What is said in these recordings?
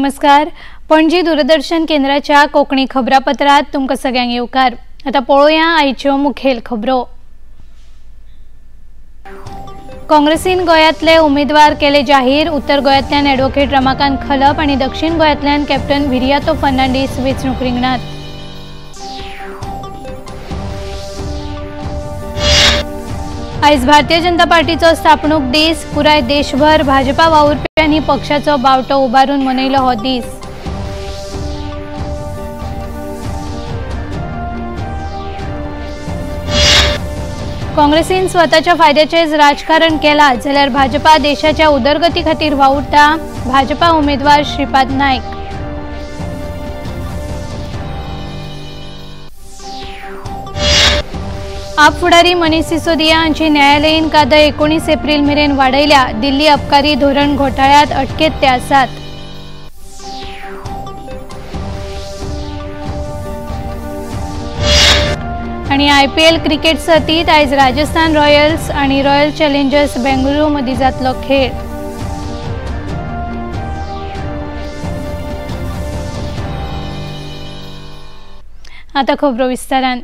नमस्कार, पणजी दूरदर्शन केंद्राच्या कोंकणी खबरापत्रात तुमकां सगळ्यांक येवकार। आतां पळोवया आयच्यो मुखेल खबरो। काँग्रेसीन गोंयांतले उमेदवार केले जाहीर। उत्तर गोंयांतल्यान ॲडव्होकेट रमाकांत खलप आनी दक्षिण गोंयांतल्यान कॅप्टन विरियातो फर्नांडीस वेंचणूक रिंगणात। आयज भारतीय जनता पार्टीचो स्थापणूक दीस। पुराय देशभर भाजपा वावुरप्यांनी पक्षाचो बावटो उबारून मनयलो हो दीस। काँग्रेसीन स्वताच्या फायद्याचेच राजकारण केला जाल्यार भाजपा देशाच्या उदरगती खातीर वावुरता, भाजपा उमेदवार श्रीपाद नायक। आप फुडारी मनीष सिसोदिया हांची न्यायालयीन कादय 19 एप्रिल मेरेन वाडयल्या। दिल्ली अबकारी धोरण घोटाळ्यात अटकेत ते आसात। आनी आयपीएल क्रिकेट सर्तीत आयज राजस्थान रॉयल्स आनी रॉयल चॅलेंजर्स बेंगळुरू मदीं जातलो खेळ। आतां खबरो विस्तारान।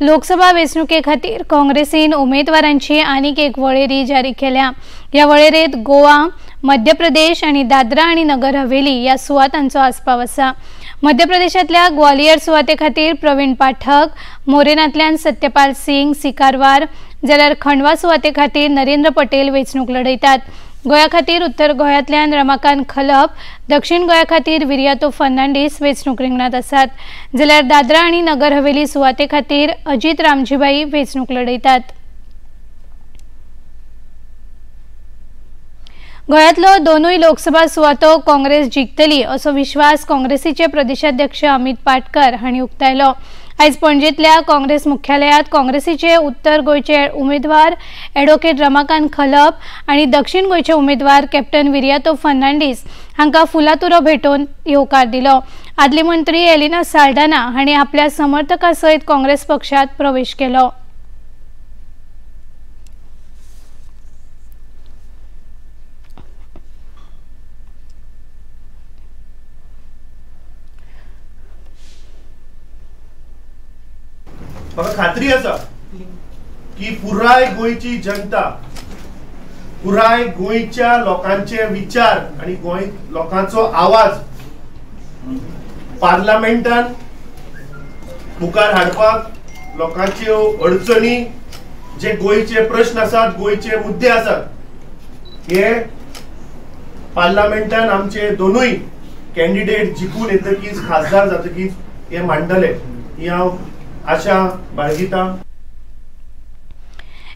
लोकसभा वेंचणुके खातीर काँग्रेसीन उमेदवारांची आनीक एक वळेरी जारी केल्या। ह्या वळेरेंत गोवा, मध्य प्रदेश आनी दादरा आनी नगर हवेली ह्या सुवातांचो आस्पाव आसा। मध्य प्रदेशांतल्या ग्वालियर सुवाते खातीर प्रवीण पाठक, मोरेनांतल्यान सत्यपाल सिंग सिकारवार, जाल्यार खंडवा सुवाते खातीर नरेंद्र पटेल वेंचणूक लढयतात। गोंया खातीर उत्तर गोंयांतल्यान रमाकांत खलप, दक्षिण गोंया खातीर विरियातो फर्नांडीस वेंचणूक रिंगणात आसात, जाल्यार दादरा आनी नगर हवेली सुवाते खातीर अजित रामजीभाई वेंचणूक लढयतात। गोंयांतलो दोनूय लोकसभा सुवातो काँग्रेस जिखतली असो विश्वास काँग्रेसीचे प्रदेशाध्यक्ष अमित पाटकर हांणी उक्तायलो। आयज पणजेंतल्या काँग्रेस मुख्यालयांत काँग्रेसीचे उत्तर गोंयचे उमेदवार ॲडव्होकेट रमाकांत खलप आनी दक्षिण गोंयचे उमेदवार कॅप्टन विरियातो फर्नांडीस हांकां फुलातुरो भेटोवन येवकार दिलो। आदली मंत्री एलिना साल्डाना हांणी आपल्या समर्थकां सयत काँग्रेस पक्षांत प्रवेश केलो। म्हाका खात्री आसा की पुराय गोंयची जनता, पुराय गोंयच्या लोकांचे विचार आनी गोंय लोकांचो आवाज पार्लमेंटान मुखार हाडपाक, लोकांच्यो अडचणी, जे गोंयचे प्रश्न आसात, गोंयचे मुद्दे आसात, हे पार्लमेंटान आमचे दोनूय कॅन्डिडेट जिखून येतकीच, खासदार जातकीच हे मांडटले ही हांव आशा बाळगिता।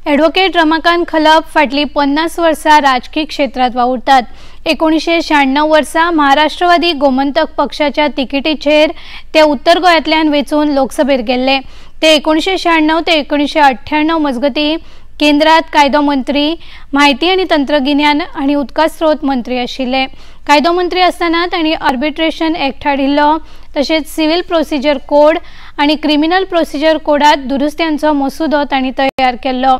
ॲडव्होकेट रमाकांत खलप फाटली 50 वर्सां राजकी क्षेत्रांत वावुरतात। 1996 वर्सा महाराष्ट्रवादी गोमंतक पक्षाच्या तिकेटीचेर ते उत्तर गोंयांतल्यान वेंचून लोकसभेर गेल्ले। ते 1996 ते 1998 मजगतीं केंद्रात कायदो मंत्री, म्हायती आनी तंत्रगिन्यान आनी उदका स्रोत मंत्री आशिल्ले। कायदो मंत्री आसतना तांणी आर्बिट्रेशन एक्ट हाडिल्लो, तशेंच सिव्हिल प्रोसिजर कोड आनी क्रिमिनल प्रोसिजर कोडात दुरुस्त्यांचो मसुदो तांणी तयार केल्लो।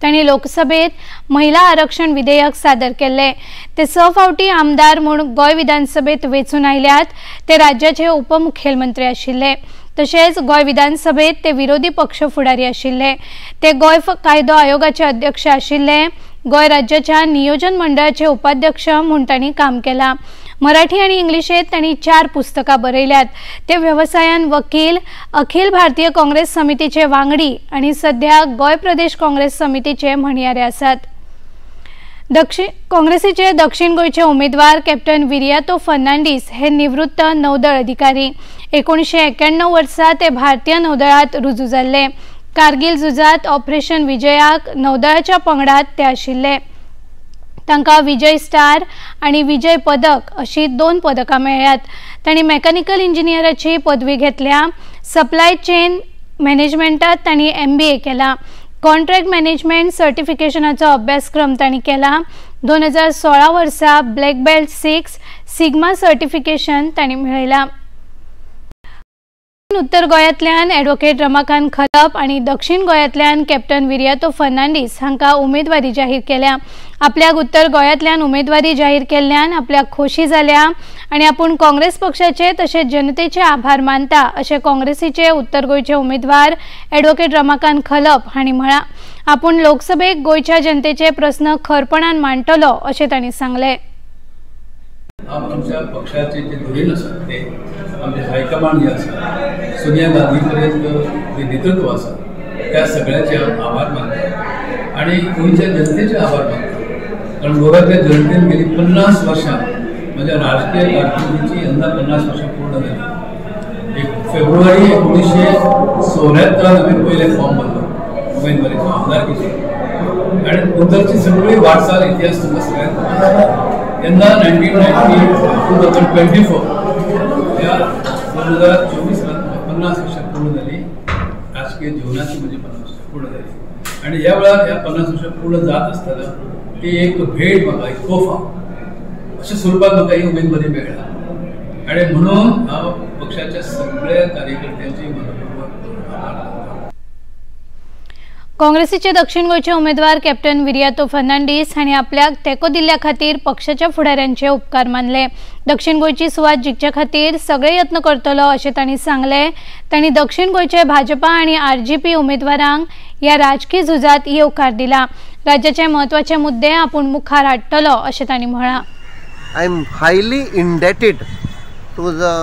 तांणी लोकसभेत महिला आरक्षण विधेयक सादर केल्ले। ते 6 फावटी आमदार म्हूण गोंय विधानसभेत वेंचून आयल्यात। ते राज्याचे उपमुखेलमंत्री आशिल्ले, तशेंच गोंय विधानसभेत ते विरोधी पक्ष फुडारी आशिल्ले। ते गोंय कायदो आयोगाचे अध्यक्ष आशिल्ले। गोंय राज्याच्या नियोजन मंडळाचे उपाध्यक्ष म्हूण तांणी काम केलां। मराठी आनी इंग्लिशेंत तांणी 4 पुस्तकां बरयल्यात। ते वेवसायान वकील, अखिल भारतीय काँग्रेस समितीचे वांगडी आनी सध्या गोंय प्रदेश काँग्रेस समितीचे म्हणयारे आसात। काँग्रेसीचे दक्षिण गोंयचे उमेदवार कॅप्टन विरियातो फर्नांडीस हे निवृत्त नौदळ अधिकारी। 1991 वर्सा ते भारतीय नौदळांत रुजू जाल्ले। कारगिल झुजांत ऑपरेशन विजयाक नौदळाच्या पंगडात ते आशिल्ले। तांकां विजय स्टार आनी विजय पदक अशी 2 पदकां मेळ्ळ्यात। तांणी मेकॅनिकल इंजिनियराची पदवी घेतल्या। सप्लाय चेन मॅनेजमेंटात तांणी MBA केला। कॉन्ट्रॅक्ट मॅनेजमेंट सर्टिफिकेशनाचो अभ्यासक्रम तांणी केला। 2016 वर्सा ब्लॅक बेल्ट 6 सिग्मा सर्टिफिकेशन तांणी मेळयलां। उत्तर गोंयांतल्यान ॲडव्होकेट रमाकांत खलप आनी दक्षिण गोंयांतल्यान कॅप्टन विरियातो फर्नांडीस हांकां उमेदवारी जाहीर केल्या. आपल्याक उत्तर गोंयांतल्यान उमेदवारी जाहीर केल्ल्यान आपल्याक खोशी जाल्या आनी आपूण काँग्रेस पक्षाचे तशेंच जनतेचे आभार मानता अशें काँग्रेसीचे उत्तर गोंयचे उमेदवार ॲडव्होकेट रमाकांत खलप हांणी म्हळां. आपूण लोकसभेक गोंयच्या जनतेचे प्रस्न खरपणान मांडटलो अशें तांणी सांगलें. आमच्या पक्षाचे जे धुरीण आसा ते आमचे हायकमांड जे आसा सोनिया गांधी पर्यंत जे नेतृत्व आसा त्या सगळ्याचे हांव आभार मानता आनी गोंयच्या जनतेचे आभार मानता, कारण गोव्यातल्या जनतेन गेली 50 वर्षां म्हज्या राजकीय कारकिर्दीची यंदा 50 वर्षां पूर्ण जाली. 1 फेब्रुवारी 1974 आमी पयले फॉर्म भरलो उमेदवारीचो आमदारकीचो आनी नंतरची सगळी वाटचाल इतिहास तुमकां सगळ्यांक खबर. यंदा 1990 2024 ह्या 2024 50 वर्षां पूर्ण जाली राजकीय जीवनाची, म्हणजे 50 वर्षां पूर्ण जाली आनी ह्या वेळार ह्या 50 वर्षां पूर्ण जात आसतना ती एक भेट म्हाका, एक तोफा अशा स्वरूपात म्हाका ही उमेदवारी मेळ्ळा आनी म्हणून हांव पक्षाच्या सगळ्या कार्यकर्त्यांची मनपूर्वक आभार मानता. काँग्रेसीचे दक्षिण गोंयचे उमेदवार कॅप्टन विरियातो फर्नांडीस हांणी आपल्याक तेंको दिल्ल्या खातीर पक्षाच्या फुडाऱ्यांचे उपकार मानले. दक्षिण गोंयची सुवात जिखचे खातीर सगळे यत्न करतलो अशें तांणी सांगलें. तांणी दक्षिण गोंयचे भाजपा आनी आरजीपी उमेदवारांक ह्या राजकी झुजांत येवकार दिला. राज्याचे म्हत्वाचे मुद्दे आपूण मुखार हाडटलो अशें तांणी म्हळां. I am highly indebted to the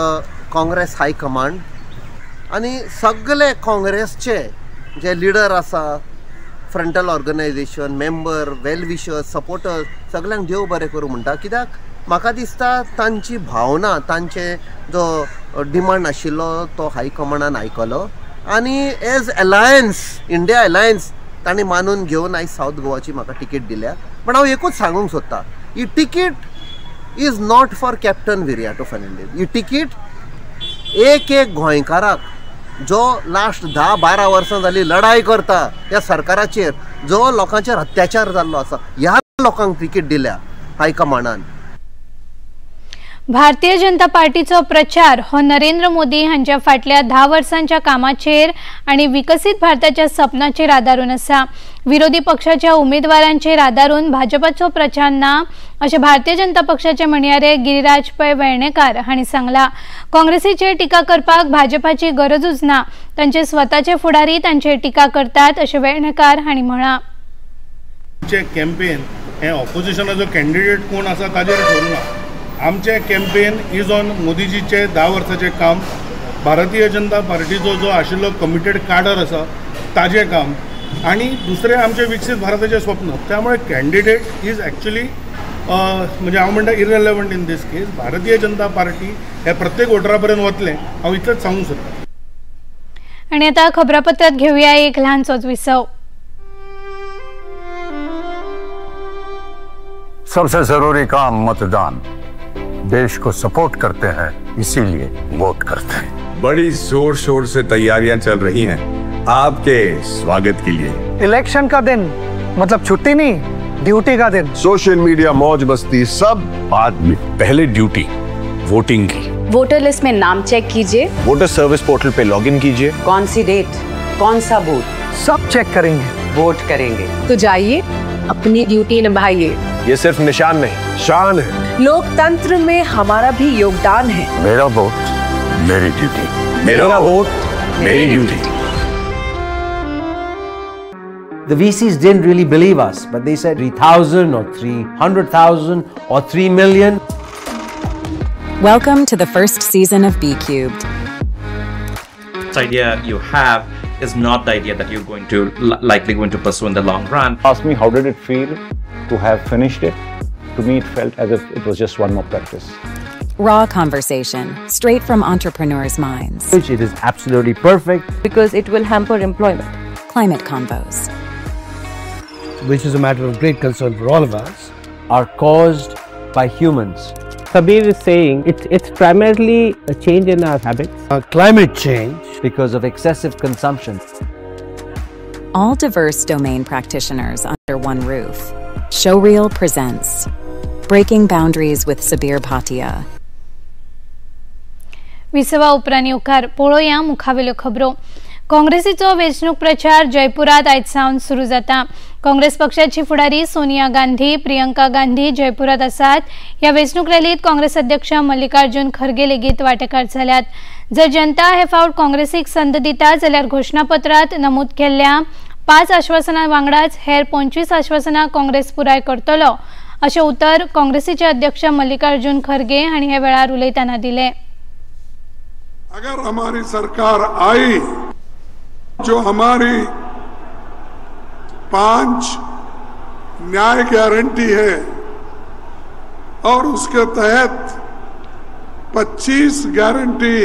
Congress high command आनी सगळे काँग्रेसचे जे लिडर आसा, frontal organisation, member, well wishers, supporters सगळ्यांक देव बरें करूं म्हणटा. कित्याक म्हाका दिसता तांची भावना, तांचे जो डिमांड आशिल्लो तो हायकमांडान आयकलो आनी एज अलायन्स, इंडिया अलायन्स तांणी मानून घेवन आयज सावथ गोवाची म्हाका तिकीट दिल्या. पण हांव एकूच सांगूंक सोदता, ही ticket is not for Captain Viriato Fernandes. He ticket एक एक गोंयकाराक जो लास्ट 10-12 वर्सां जाली लढाई करता ह्या सरकाराचेर, जो लोकांचेर अत्याचार जाल्लो आसा, ह्या लोकांक तिकीट दिल्या हायकमांडान. भारतीय जनता पार्टीचो प्रचार हो नरेंद्र मोदी हांच्या फाटल्या 10 वर्सांच्या कामाचेर आनी विकसीत भारताच्या सपनाचेर आदारून आसा. विरोधी पक्षाच्या उमेदवारांचेर आदारून भाजपाचो प्रचार ना अशें भारतीय जनता पक्षाचे म्हणयारे गिरिराज पै वेर्णेकार हांणी सांगला. काँग्रेसीचेर टिका करपाक भाजपाची गरजूच ना, तांचे स्वताचे फुडारी तांचेर टिका करतात अशें वेर्णेकार हांणी म्हळां. कॅम्पेन हें ऑपोजिशनाचो कॅन्डिडेट कोण आसा ताजेर ठरूना. आमचें कॅम्पेन is on मोदीजीचे 10 वर्साचें काम, भारतीय जनता पार्टीचो जो आशिल्लो कमिटेड काडर आसा ताजें काम आनी दुसरें आमचें विकसीत भारताचें स्वप्न. त्यामुळे कॅन्डिडेट is actually म्हणजे हांव म्हणटा irrelevant in this case. Bharatiya Janata Party हे प्रत्येक वोटरा पर्यंत वतलें हांव इतलेंच सांगूंक सोदतां. आनी आतां खबरापत्रांत घेवया एक ल्हानसोच विसव. सबसे जरूरी काम मतदान. देश को सपोर्ट करते हैं इसीलिए वोट करते हैं. बड़ी जोर शोर से तैयारियां चल रही हैं आपके स्वागत के लिए. इलेक्शन का दिन मतलब छुट्टी नहीं, ड्यूटी का दिन. सोशल मीडिया, मौज मस्ती सब बाद में, पहले ड्यूटी वोटिंग की. वोटर लिस्ट में नाम चेक कीजिए, water service portal pay login कीजिए, कौन सी डेट, कौन सा बूथ, सब चेक करेंगे, वोट करेंगे. तो जाइए अपनी ड्यूटी निभाइए. ये सिर्फ निशान नहीं, शान है. लोकतंत्र में हमारा भी योगदान है. मेरा वोट मेरी ड्यूटी, मेरा वोट मेरी duty. The VCs didn't really believe us, but they said 3,000 or 300,000 or 3 million. Welcome to the first season of BCubed. This idea you have is not the idea that you're going to likely going to pursue in the long run. Ask me, how did it feel to have finished it? To me, it felt as if it was just one more practice. Raw conversation, straight from entrepreneurs' minds. Which it is absolutely perfect. Because it will hamper employment. Climate convos, which is a matter of great concern for all of us, are caused by humans. Sabir is saying it's primarily a change in our habits. Climate change. Because of excessive consumption. All diverse domain practitioners under one roof. Showreel presents Breaking Boundaries with Sabir Bhatia. विसवा उपरांत येवकार. पळोवया मुखावेल्यो खबरो. काँग्रेसीचो वेंचणूक प्रचार जयपुरात आयज सावन सुरू जाता. काँग्रेस पक्षाची फुडारी सोनिया गांधी, प्रियंका गांधी जयपुरात आसात. ह्या वेंचणूक रॅलीत काँग्रेस अध्यक्ष मल्लिकार्जुन खरगे लेगीत वांटेकार जाल्यात. जर जनता हे फावट काँग्रेसीक संद दिता जाल्यार घोशणापत्रांत नमूद केल्ल्या 5 आश्वासनां वांगडाच हेर 25 आश्वासनां काँग्रेस पुराय करतलो अशें उतर काँग्रेसीचे अध्यक्ष मल्लिकार्जुन खरगे हांणी हे वेळार उलयतना दिलें. अगर हमारी सरकार आई जो हमारी 5 न्याय गारंटी है और उसके तहत 25 गारंटी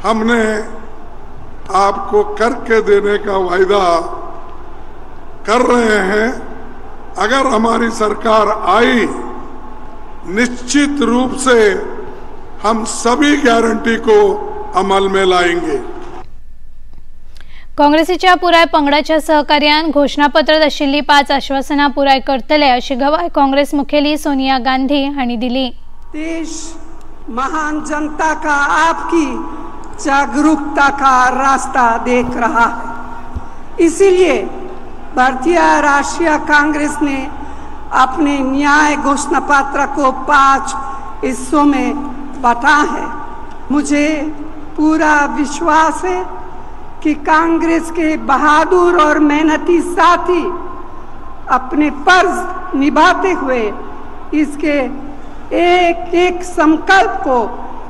हमने आपको करके देने का वायदा कर रहे हैं। अगर हमारी सरकार आई निश्चित रूप से हम सभी गारंटी को अमल में लाएंगे। काँग्रेसीच्या पुराय पंगडाच्या सहकार्यान घोशणापत्रांत आशिल्ली 5 आश्वासनां पुराय करतले अशी गवाय काँग्रेस मुखेली सोनिया गांधी हांणी दिली. देश महान जनता का आपकी जागरूकता का रास्ता देख रहा है, इसीलिए भारतीय राष्ट्रीय कांग्रेस ने अपने न्याय घोषणा पत्र को 5 हिस्सों में बांटा है। मुझे पूरा विश्वास है कि कांग्रेस के बहादुर और मेहनती साथी अपने फर्ज निभाते हुए इसके एक एक संकल्प को,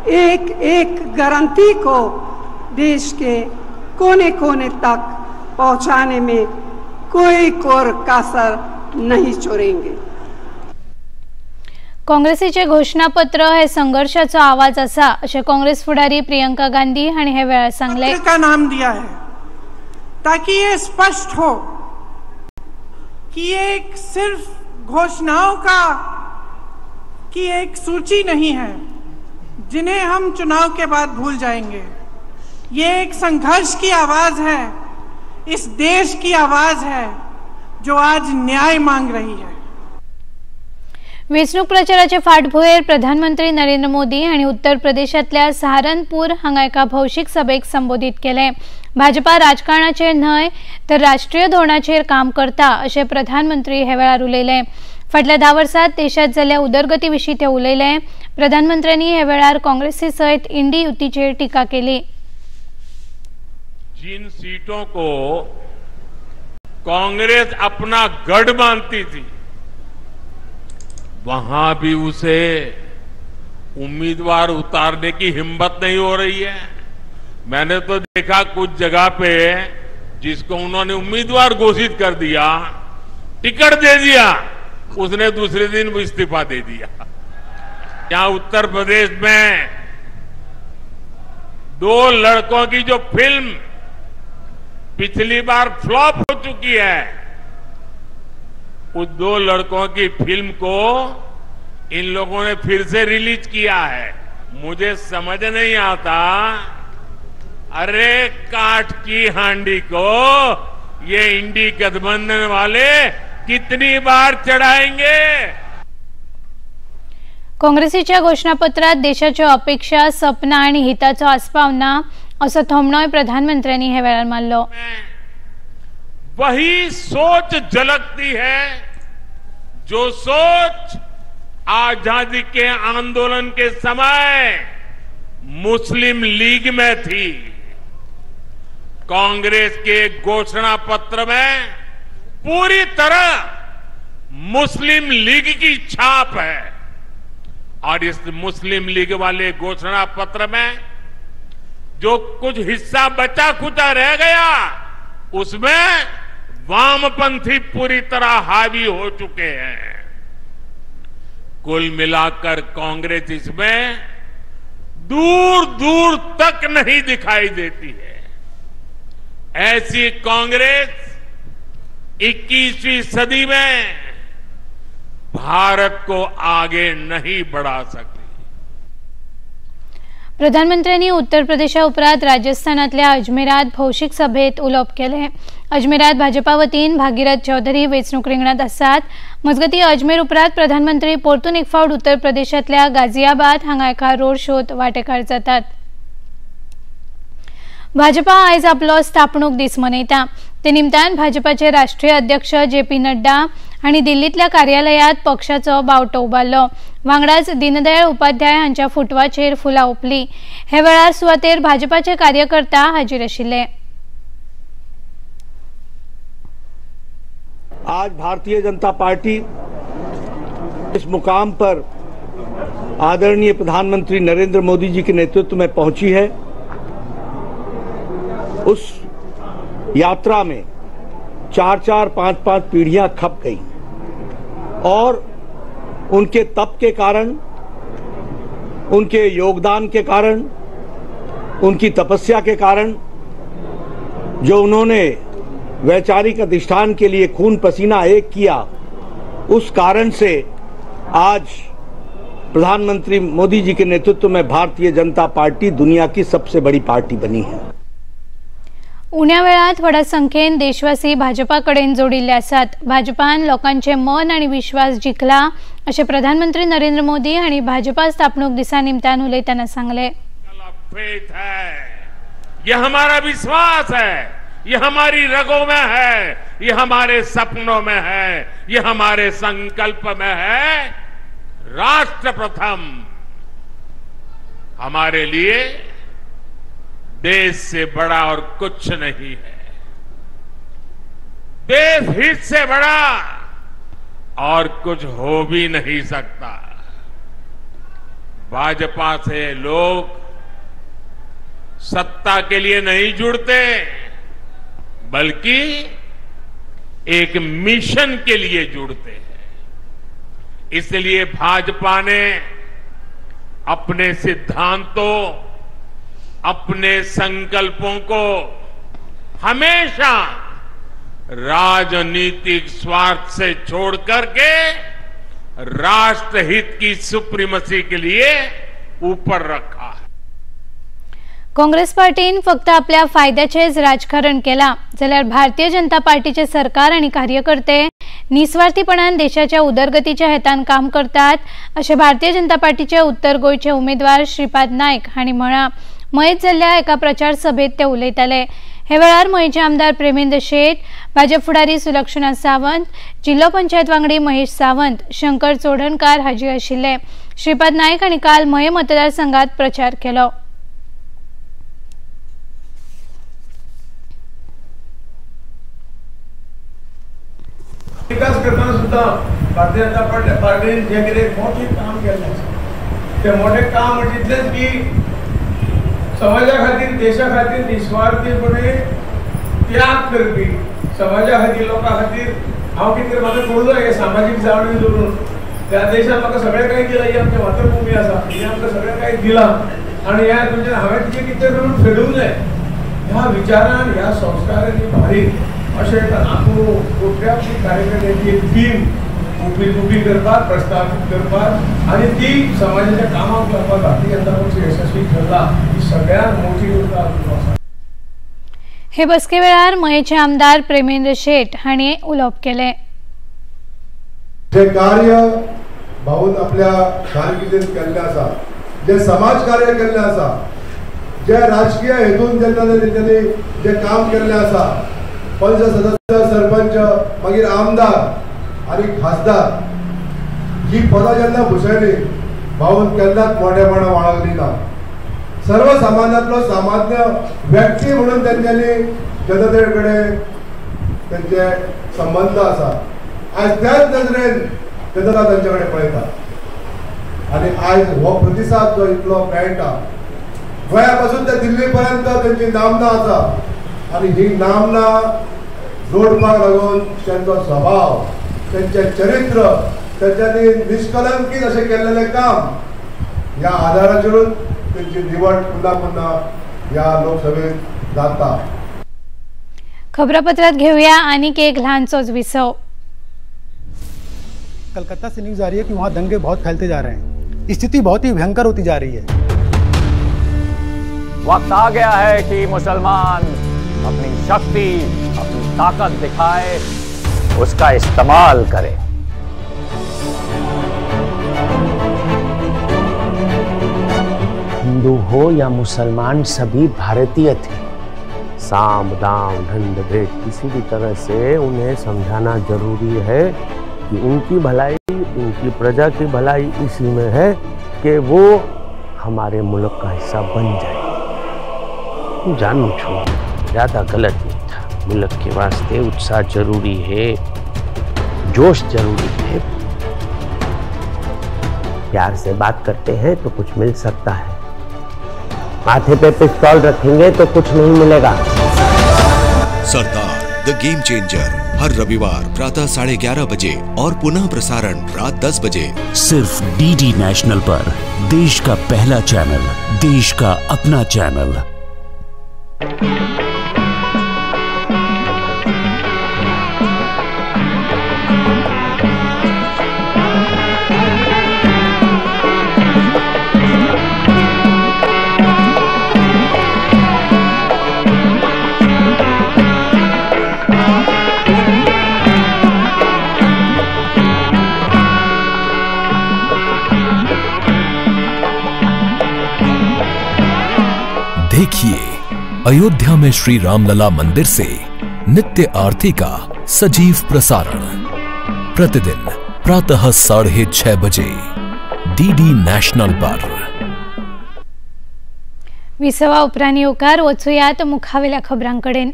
एक एक गारंटी को देश के कोने कोने तक पहुंचाने में कोई कोर कसर नहीं छोड़ेंगे। काँग्रेसीचे घोषणापत्र हे संघर्षाचो आवाज आसा अशें काँग्रेस फुडारी प्रियंका गांधी हांणी हे वेळार सांगलें. का नाम दिया है ताकि ये स्पष्ट हो कि ये एक सिर्फ घोषणाओं का की एक सूची नहीं है जिन्हें हम चुनाव के बाद भूल जाएंगे। ये एक संघर्ष की आवाज है, इस देश की आवाज है जो आज न्याय मांग रही है। वेंचणूक प्रचाराचे फाटभुंयेर प्रधानमंत्री नरेंद्र मोदी हांणी उत्तर प्रदेशांतल्या सहारनपूर हांगा एका भौशीक सभेक संबोधीत केलें. भाजपा राजकारणाचेर न्हय तर राष्ट्रीय धोरणाचेर काम करता अशें प्रधानमंत्री हे वेळार उलयले. फाटल्या 10 वर्सांत देशांत जाल्ल्या उदरगती विशीं ते उलयले. प्रधानमंत्र्यांनी हे वेळार काँग्रेसी सयत इंडी युतीचेर टिका केली. जिन सीटों को कांग्रेस अपना गढ़ मानती थी वहां भी उसे उम्मीदवार उतारने की हिम्मत नहीं हो रही है। मैंने तो देखा कुछ जगह पे जिसको उन्होंने उम्मीदवार घोषित कर दिया, टिकट दे दिया, उसने दूसरे दिन इस्तीफा दे दिया। यहां उत्तर प्रदेश में 2 लड़कों की जो फिल्म पिछली बार फ्लॉप हो चुकी है, उस 2 लड़कों की फिल्म को इन लोगों ने फिर से रिलीज किया है। मुझे समझ नहीं आता, अरे काठ की हांडी को ये इंडी गठबंधन वाले कितनी बार चढ़ाएंगे। काँग्रेसीच्या घोषणापत्रात देशाच्यो अपेक्षा, सपना आनी हिताचो आस्पाव ना असो थोमणोय प्रधानमंत्र्यांनी हे वेळार मारलो. वही सोच झलकती है जो सोच आजादी के आंदोलन के समय मुस्लिम लीग में थी। कांग्रेस के घोषणा पत्र में पूरी तरह मुस्लिम लीग की छाप है और इस मुस्लिम लीग वाले घोषणा पत्र में जो कुछ हिस्सा बचा खुचा रह गया उसमें वामपंथी पूरी तरह हावी हो चुके हैं। कुल मिलाकर कांग्रेस इसमें दूर दूर तक नहीं दिखाई देती है। ऐसी कांग्रेस 21वीं सदी में भारत को आगे नहीं बढ़ा सकती। प्रधानमंत्र्यांनी उत्तर प्रदेशा उपरांत राजस्थानातल्या अजमेरात भौशीक सभेत उलोवप केलें. अजमेरात भाजपा वतीन भागीरथ चौधरी वेंचणूक रिंगणांत आसात. मजगतीं अजमेर उपरांत प्रधानमंत्री परतून एक फावट उत्तर प्रदेशांतल्या गाझियाबाद हांगा एका रोड शोत वांटेकार जातात. भाजपा आयज आपलो स्थापणूक दीस मनयता. ते निमतान भाजपाचे राष्ट्रीय अध्यक्ष जे पी नड्डा हांणी दिल्लींतल्या कार्यालयांत पक्षाचो बावटो उबारलो. वांगडाच दीनदयाळ उपाध्याय हांच्या फुटवाचेर फुलां ओंपली. हे वेळार सुवातेर भाजपाचे कार्यकर्ता हाजीर आशिल्ले. आज भारतीय जनता पार्टी इस मुकाम पर आदरणीय प्रधानमंत्री नरेंद्र मोदी जी के नेतृत्व में पहुंची है। उस यात्रा में 4-4, 5-5 पीढ़ियां खप गई और उनके तप के कारण, उनके योगदान के कारण, उनकी तपस्या के कारण, जो उन्होंने वैचारिक अधिष्ठान के लिए खून पसीना एक किया, उस कारण से आज प्रधानमंत्री मोदी जी के नेतृत्व में भारतीय जनता पार्टी दुनिया की सबसे बड़ी पार्टी बनी है। उण्या वेळात व्हडा संख्येन देशवासी भाजपा कडेन जोडिल्ले आसात. भाजपान लोकांचे मन आनी विश्वास जिखला अशें प्रधानमंत्री नरेंद्र मोदी हांणी भाजपा स्थापणूक दिसा निमतान उलयतना सांगलें. ये हमारा विश्वास है, ये हमारी रगों में है, ये हमारे सपनों में है, ये हमारे संकल्प में है। राष्ट्र प्रथम हमारे लिए देश से बड़ा और कुछ नहीं है। देश हित से बड़ा और कुछ हो भी नहीं सकता। भाजपा से लोग सत्ता के लिए नहीं जुड़ते, बल्कि एक मिशन के लिए जुड़ते हैं। इसलिए भाजपा ने अपने सिद्धांतों, अपने संकल्पों को हमेशा राजनीतिक स्वार्थ से छोड़ करके राष्ट्रहित की सुप्रीमसी के लिए ऊपर रखा है। काँग्रेस पार्टीन फक्त आपल्या फायद्याचेच राजकारण केला जाल्यार भारतीय जनता पार्टीचे सरकार आनी कार्यकर्ते निस्वार्थीपणान देशाच्या उदरगतीच्या हेतान काम करतात अशें भारतीय जनता पार्टीचे उत्तर गोंयचे उमेदवार श्रीपाद नायक हांणी म्हळां. मयेंत जाल्ल्या एका प्रचार सभेत ते उलयताले. हे वेळार मयेंचे आमदार प्रेमेंद्र शेट, भाजप फुडारी सुलक्षणा सावंत, जिल्लो पंचायत वांगडी महेश सावंत, शंकर चोडणकार हाजीर आशिल्ले. श्रीपाद नायक हांणी काल मये मतदारसंघात प्रचार केलो. विकास करतना सुद्धा भारतीय जनता पार्टीन जे कितें मोठें काम केल्लें आसा तें मोठें काम म्हणजे इतलेंच की समाजा खातीर, देशा खातीर निस्वार्थीपणे त्याग करपी, समाजा खातीर, लोकां खातीर हांव कितें म्हाका करूं जाय हें सामाजीक जाणीव दवरून ह्या देशान म्हाका सगळें कांय दिलां. ही आमची मातृभूमी आसा, ही आमकां सगळें कांय दिलां आनी ह्या तुमच्या हांवें तिचें कितें ऋण फेडूंक जाय ह्या विचारान, ह्या संस्कारांनी भारी अशें लाखो कोट्यावधी कार्यकर्त्यांची एक टीम उबी करपाक, प्रस्थापित करपाक आनी ती समाजाच्या कामाक लावपाक भारतीय जनता पक्ष यशस्वी ठरला ही सगळ्यांत मोठी गोष्ट आसा. हे बसके वेळार मयेचे आमदार प्रेमेंद्र शेट हांणी उलोवप केलें. जे कार्य भाऊन आपल्या कारकिर्दीत केल्लें आसा, जे समाज कार्य केल्लें आसा, जे राजकीय हेतून जेन्ना तेंच्यांनी जे काम केल्लें आसा, पंच सदस्य, सरपंच, मागीर आमदार आनी खासदार ही पदां जेन्ना भुसयली भाऊन केन्नाच मोठेपणां बाळगली ना. सर्वसामान्यांतलो सामान्य व्यक्ती म्हणून तेंच्यांनी जनते कडेन तेंचे संबंद आसा. आयज त्याच नदरेन जनता तेंचे कडेन पळयता आनी आयज हो प्रतिसाद जो इतलो मेळटा, गोंया पासून ते दिल्ली पर्यंत तेंची नामना आसा आनी ही नामना जोडपाक लागून तेंचो स्वभाव, तेंचें चरित्र, तेंच्यांनी निष्कलंकीत अशें केल्लेलें काम ह्या आदाराचेरूच तेंची निवड पुन्हा पुन्हा ह्या लोकसभेत जाता. खबरापत्रात घेऊया आनीक एक ल्हानसोच विसव. कलकत्ता से न्यूज आ रही है कि वहाँ दंगे बहुत फैलते जा रहे हैं, स्थिति बहुत ही भयंकर होती जा रही है। वक्त आ गया है कि मुसलमान अपनी शक्ति, अपनी ताकत दिखाए, उसका इस्तेमाल करे। हिंदू हो या मुसलमान, सभी भारतीय थे। साम दाम दंड भेद किसी भी तरह से उन्हें समझाना जरूरी है कि उनकी भलाई, उनकी प्रजा की भलाई इसी में है कि वो हमारे मुल्क का हिस्सा बन जाए। जानू छो ज़्यादा गलत नहीं था। मुल्क के वास्ते उत्साह जरूरी है, जोश जरूरी है। प्यार से बात करते हैं तो कुछ मिल सकता है, माथे पे पिस्तौल रखेंगे तो कुछ नहीं मिलेगा। सरदार the game changer हर रविवार प्रातः 11:30 बजे और पुनः प्रसारण रात 10 बजे, सिर्फ डीडी नेशनल पर। देश का पहला चैनल, देश का अपना चैनल। देखिए अयोध्या में श्री रामलला मंदिर से नित्य आरती का सजीव प्रसारण प्रतिदिन प्रातः 6:30 बजे डीडी नॅशनल पर। विसवा उपरांत येवकार वचुयात मुखावेल्या खबरांकडेन।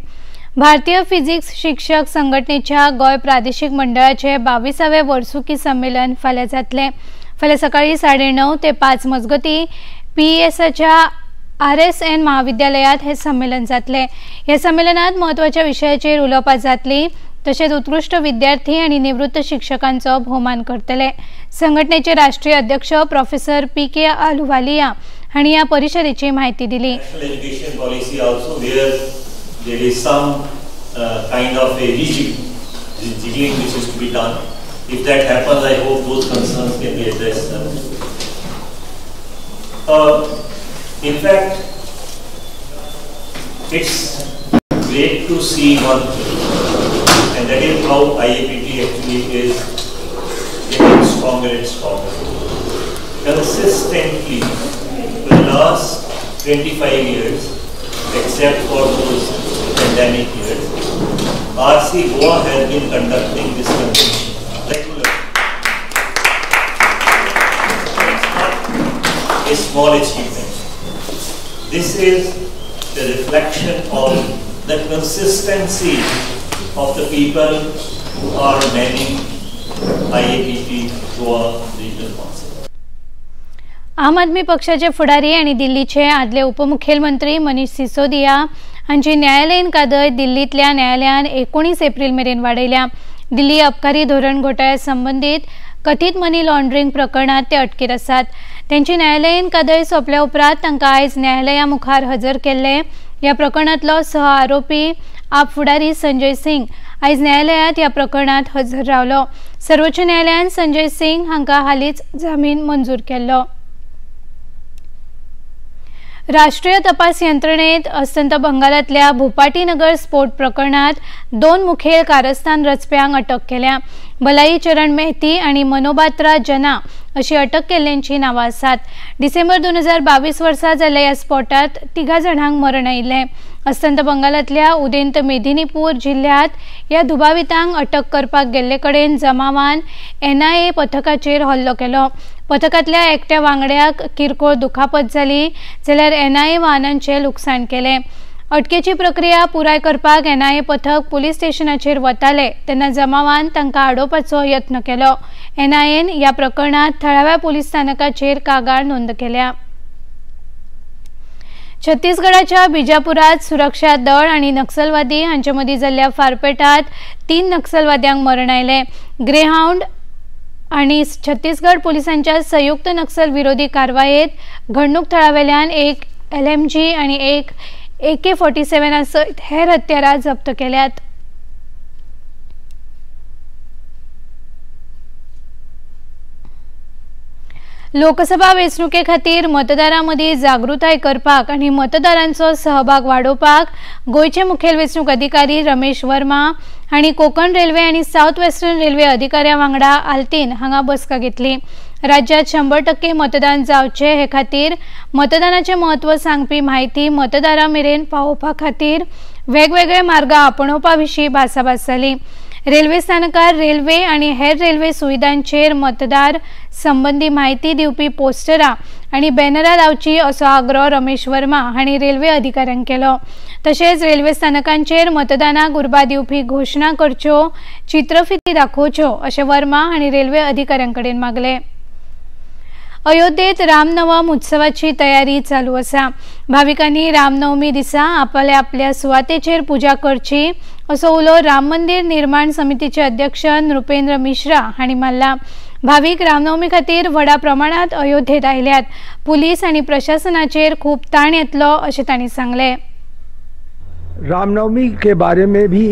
भारतीय फिजिक्स शिक्षक संघटनेच्या गोंय प्रादेशिक मंडळाचे 22वे वर्सुकी संमेलन फाल्यां जातलें। फाल्यां सकाळी 9:30 ते 5 मजगतीं पीईएसच्या RSN महाविद्यालयात हे संमेलन जातले। ह्या संमेलनात म्हत्वाच्या विशयाचेर उलोवपाक जातली, तशेंच उत्कृश्ट विद्यार्थी आनी निवृत्त शिक्षकांचो भोवमान करतले। संघटनेचे राष्ट्रीय अध्यक्ष प्रोफेसर PK Ahluwalia हांणी ह्या परिशदेची म्हायती दिली। In fact, it's great to see one thing, and that is how IAPT actually is getting stronger and stronger. Consistently, for the last 25 years, except for those pandemic years, RC Goa has been conducting this convention regularly. It's not a small achievement. This is the reflection of the consistency of the people who are manning IAPT Goa Regional Council. आम आदमी पक्षाचे फुडारी आनी दिल्लीचे आदले उपमुखेलमंत्री मनीष सिसोदिया हांची न्यायालयीन कादय दिल्लींतल्या न्यायालयान 19 एप्रिल मेरेन वाडयल्या। दिल्ली अबकारी धोरण घोटाळ्या संबंदीत कथीत मनी लॉन्ड्रिंग प्रकरणात ते अटकेर आसात। त्यांची न्यायालयीन कादय सोंपल्या उपरांत तांकां आयज न्यायालया मुखार हजर केल्ले। ह्या प्रकरणांतलो सह आरोपी आप फुडारी संजय सिंग आयज न्यायालयात ह्या प्रकरणात हजर रावलो। सर्वोच्च न्यायालयान संजय सिंग हांकां हालींच जामीन मंजूर केल्लो। राष्ट्रीय तपास यंत्रणेत अस्तंत बंगालातल्या भूपाटीनगर स्फोट प्रकरणात 2 मुखेल कारस्थान रचप्यांक अटक केल्या। बलाई चरण मेहती आणि मनोबात्रा जना अशी अटक केल्ल्यांची नांवां आसात। डिसेंबर 2022 वर्सा जाल्ल्या ह्या स्फोटात 3 जाणांक मरण आयिल्लें। अस्तंत बंगालातल्या उदेंत मेदिनीपूर जिल्ह्यात ह्या दुबावितांक अटक करपाक गेल्ले कडेन जमावान NIA पथकाचेर हल्लो केलो। पथकांतल्या एकट्या वांगड्याक किरकोळ दुखापत जाली, जाल्यार NIA वाहनांचें लुकसाण केलें। अटकेची प्रक्रिया पुराय करपाक NIA पथक पुलीस स्टेशनाचेर वताले तेन्ना जमावान तांकां आडोवपाचो यत्न केलो। NIAन ह्या प्रकरणात थळाव्या पुलीस स्थानकाचेर कागाळ नोंद केल्या। छत्तीसगडाच्या बिजापुरात सुरक्षा दळ आणि नक्षलवादी हांचे मदीं जाल्ल्या फारपेटात 3 नक्षलवाद्यांक मरण आयलें। ग्रेहाउंड आणि छत्तीसगड पोलिसांच्या संयुक्त नक्षल विरोधी कारवायेत घडणूक थळावेल्यान एक LMG आणि एक AK-47 सयत हेर हत्यारां जप्त केल्यात। लोकसभा वेंचणुके खातीर मतदारां मदीं जागृताय करपाक आनी मतदारांचो सहभाग वाडोवपाक गोंयचे मुखेल वेंचणूक अधिकारी रमेश वर्मा हांणी कोकण रेल्वे आनी सावथ वेस्टर्न रेल्वे अधिकाऱ्यां वांगडा आल्तीन हांगा बसका घेतली. राज्यात 100% मतदान जावचें हे खातीर मतदानाचें म्हत्व सांगपी म्हायती मतदारां मेरेन पावोवपा खातीर वेगवेगळे मार्ग आपणोवपा विशीं भासाभास जाली. रेल्वे स्थानकार रेल्वे आनी हेर रेल्वे सुविधांचेर मतदार संबंदी म्हायती दिवपी पोस्टरां आनी बॅनरां लावची असो आग्रो रमेश वर्मा हांणी रेल्वे अधिकाऱ्यांक केलो. तशेंच रेल्वे स्थानकांचेर मतदानाक उर्बा दिवपी घोशणा करच्यो, चित्रफिती दाखोवच्यो अशें वर्मा हांणी रेल्वे अधिकाऱ्यां कडेन मागलें. अयोध्येत रामनवम उत्सवाची तयारी चालू आसा. भाविकांनी रामनवमी दिसा आपल्या आपल्या सुवातेचेर पुजा करची असो उलो राम मंदिर निर्माण समितीचे अध्यक्ष नृपेंद्र मिश्रा हांणी मारला. भाविक रामनवमी खातीर व्हडा प्रमाणात अयोध्येत आयल्यात. पुलीस आनी प्रशासनाचेर खूब ताण येतलो अशें तांणी सांगलें. रामनवमी के बारे में भी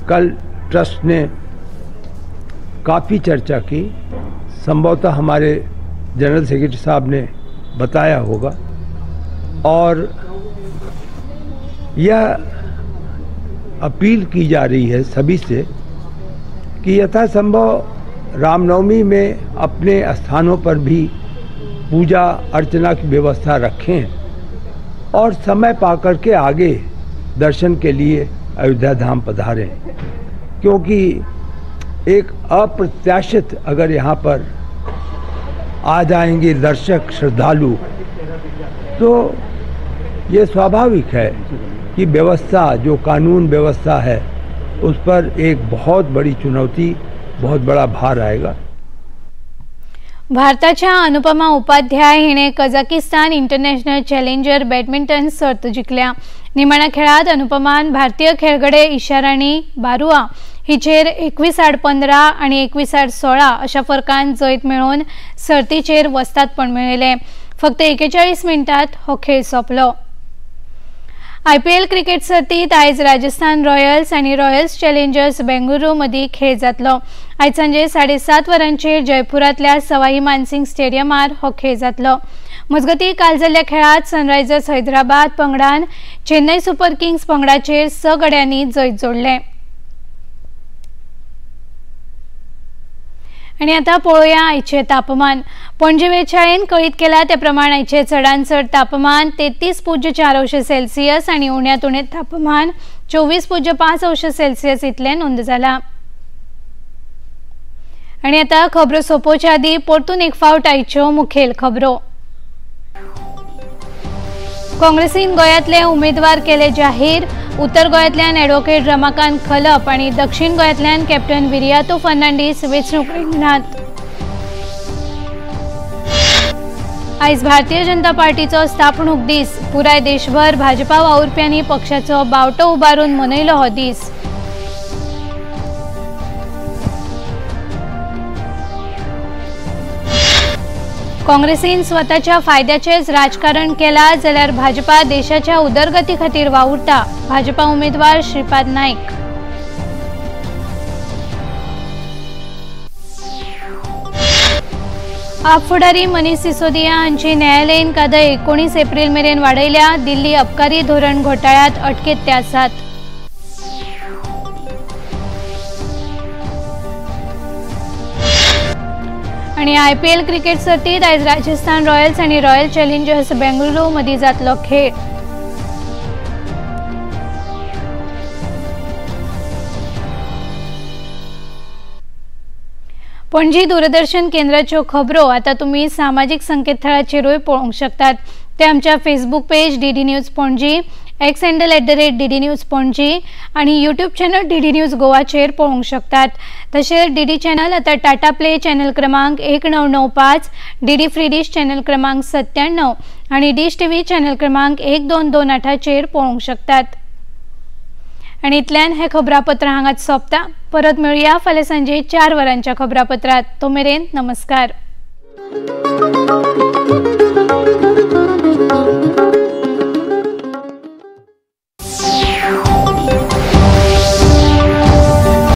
कल ट्रस्ट ने काफ़ी चर्चा की. संभवतः हमारे जनरल सेक्रेटरी साहब ने बताया होगा और यह अपील की जा रही है सभी से कि यथासंभव रामनवमी में अपने स्थानों पर भी पूजा अर्चना की व्यवस्था रखें और समय पा कर के आगे दर्शन के लिए अयोध्या धाम पधारें, क्योंकि एक अप्रत्याशित अगर यहाँ पर आ जाएंगे दर्शक श्रद्धालु तो ये स्वाभाविक है कि व्यवस्था, जो कानून व्यवस्था है, उस पर एक बहुत बड़ी चुनौती, बहुत बड़ा भार आएगा. भारताच्या अनुपमा उपाध्याय हिणे कझाकिस्तान इंटरनॅशनल चॅलेंजर बॅडमिंटन सर्त जिखल्या. निमाण्या खेळात अनुपमान भारतीय खेळगडे इशाराणी बारुआ हिचेर 21-15 आनी 21-16 अशा फरकान जैत मेळोवन सर्तीचेर वस्तादपण मेळयलें. फक्त 41 मिनटात हो खेळ सोंपलो. आयपीएल क्रिकेट सर्तीत आयज राजस्थान रॉयल्स आनी रॉयल्स चॅलेंजर्स बेंगळुरू मदीं खेळ जातलो. आयज सांजे 7:30 वरांचेर जयपुरांतल्या सवाई मानसिंग स्टेडियमार हो खेळ जातलो. मजगतीं काल जाल्ल्या खेळांत सनरायझर्स हैदराबाद पंगडान चेन्नई सुपर किंग्स पंगडाचेर 6 गड्यांनी जैत जोडलें. आनी आतां पळोवया आयचें तापमान. पणजे वेधशाळेन कळीत केला ते प्रमाण आयचें चडांत चड तापमान 33.4 अंश सेल्सियस आनी उण्यांत उणें तापमान 24.5 अंश सेल्सियस इतलें नोंद जालां. आनी आतां खबरो सोंपोवच्या आदीं परतून एक फावट आयच्यो मुखेल खबरो. काँग्रेसीन गोंयांतले उमेदवार केले जाहीर. उत्तर गोंयांतल्यान ॲडव्होकेट रमाकांत खलप आनी दक्षिण गोंयांतल्यान कॅप्टन विरियातो फर्नांडीस वेंचणूक रिंगणांत. आयज भारतीय जनता पार्टीचो स्थापणूक दीस. पुराय देशभर भाजपा वावुरप्यांनी पक्षाचो बावटो उबारून मनयलो हो दीस. काँग्रेसीन स्वताच्या फायद्याचेच राजकारण केला जाल्यार भाजपा देशाच्या उदरगती खातीर वावुरता. भाजपा उमेदवार श्रीपाद नाईक. आप फुडारी मनीष सिसोदिया हांची न्यायालयीन कादय 19 एप्रिल मेरेन वाडयल्या. दिल्ली अबकारी धोरण घोटाळ्यात अटकेत ते आसात. आनी आयपीएल क्रिकेट सर्तीत आयज राजस्थान रॉयल्स आनी रॉयल चॅलेंजर्स बेंगळुरू मदीं जातलो खेळ. पणजी दूरदर्शन केंद्राच्यो खबरो आतां तुमी सामाजीक संकेतथळाचेरूय पळोवंक शकतात. ते आमच्या Facebook page DD news Panaji, X handle @DD news Panaji आनी यूट्यूब चॅनल डीडी न्यूज गोवाचेर पळोवंक शकतात. तशेंच डीडी चॅनल आतां टाटा प्ले चॅनल क्रमांक 1995, डीडी फ्री डिश चॅनल क्रमांक 97 आनी डिश टीव्ही चॅनल क्रमांक 1228चेर पळोवंक शकतात. आनी इतल्यान हें खबरापत्र हांगाच सोंपता. परत मेळुया फाल्यां सांजे 4 वरांच्या खबरापत्रात. तो मेरेन नमस्कार.